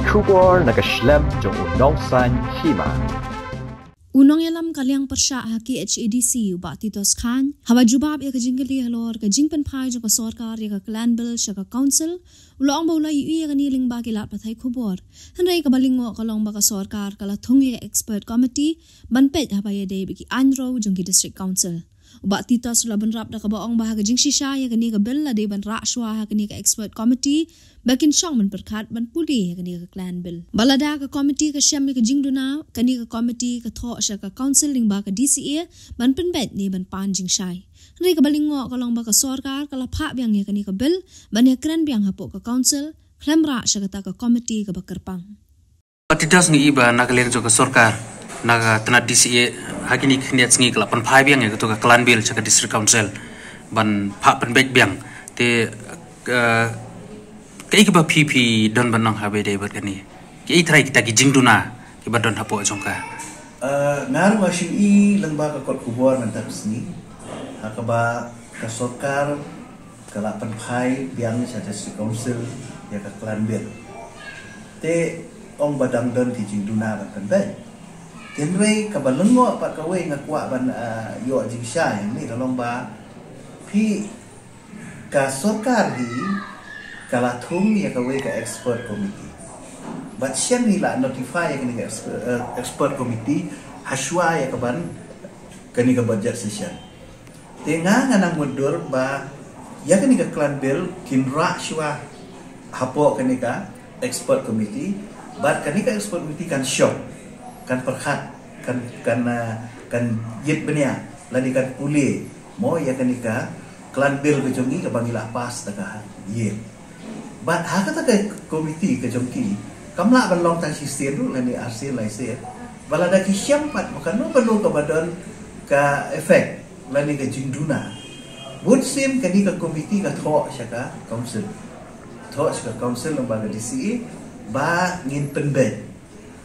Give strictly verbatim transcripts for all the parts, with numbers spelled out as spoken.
Khubor na ka shlem jong u nongsan hima. U nongïalam ka liang pyrshah ha K H A D C u Bah Titos Chyne, haba jubab ïa ka jingkylli halor ka jingpynphai jong ka sorkar ïa ka Clan Bill sha ka Council, u la ong ba u la ïohi ïa kane lyngba ki lad pathai khubor. Hynrei kaba lyngngoh ka long ba ka sorkar ka la thung ïa ka expert committee ban peit haba ïadei bad ki aiñ rew jong ki District Council. U Bah Titos u la bynrap da kaba ong ba ha ka jingshisha ïa kane ka bill la dei ban rah shuwa ha kane ka expert committee ba kin shong ban pyrkhat ban pule ïa kane ka Clan Bill. Ba lada ka committee ka shem ïa ka jingduna, kane ka committee ka thoh sha ka Council lyngba ka D C A ban pynbeit ne ban pan jingshai. Hynrei kaba lyngngoh ka long ba ka sorkar ka la phah biang ïa kane ka bill ban ïakren biang hapoh ka Council khlem rah sha kata ka committee kaba kyrpang. Bah Titos, ngi i ba na ka liang jong ka sorkar, na ka tnat D C A, ha kine ki khyndiat sngi ka la pynphai biang ïa kato ka Clan Bill sha ka District Council ban phah pynbeit biang. Te, eh, kaei kaba phi phi don ban ong haba ïadei bad kane? Kiei trai kita ki jingduna kiba don hapoh jong ka? Eh, nga ruh nga shu i lyngba ka kot khubor mynta ka sngi ha kaba ka sorkar ka la pynphai biang sha District Council ïa ka Clan Bill. Te ong ba dang don ki jingduna ban pynbeit. Hynrei kaba lyngngoh pat kawei nga kwah ban, ah, ïoh jingshai hangne ka long ba phi, ka sorkar hi ka la thung ïa kawei ka expert committee. Bad shen hi la notify ïa kane ka exper-, eh, expert committee ha shuwa ïa ka ban kane ka budget session. Te nga nga nang mutdur ba ïa kane ka Clan Bill kin rah shuwa hapoh kane ka expert committee, bad kane ka expert committee kan shong, kan pyrkhat, kan, kan, ah, kan ïit bniah lane kan pule mo ïa kane ka Clan Bill ka jong ngi kaba ngi la pass da ka ïing. Bad ha kata ka committee ka jong ki kam lah ban long tang shisien ruh lane arsien laisien. Ba lada ki shem pat ba kano kano kaba don ka effect lane ka jingduna, bun sien kane ka committee ka thoh sha ka Council, thoh sha ka Council lyngba ka D C A ba ngin pynbeit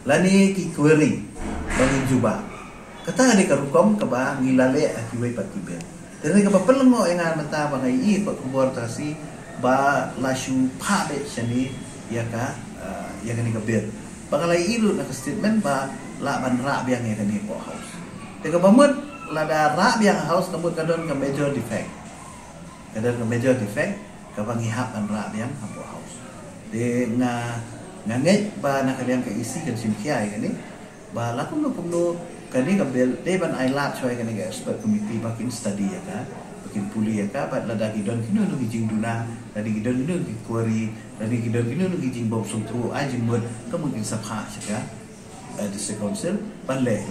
lane ki query ba ngin jubab. Kata ka dei ka rukom kaba ngi la leh ha kiwei pat ki bill. Te kaba pynlyngngoh ïa nga mynta ba nga i pat khubor tasi ba la shu phah beit shane ïa ka, eh, ïa kane ka bill. Ba nga la i ruh na ka statement ba lah ban rah biang ïa kane hapoh House. Te kaba mut lada rah biang House ka mut ka don ka major defect. Ka don ka major defect kaba ngi hap ban rah biang hapoh House. Te nga, nga ngeit ba na ka liang ka E C kan shim khia ïa kane. Ba la kumno kumno kane ka bill dei ban ai lad shuwa ïa kane ka expert committee ba kin study ïa ka, ba kin pule ïa ka, bad lada ki don kino kino ki jingduna, lada ki don kino kino ki query, lada ki don kino kino ki jingbym sngewthuh, ai jingmut, ka mut kin sa phah sha ka, eh, District Council ban leh.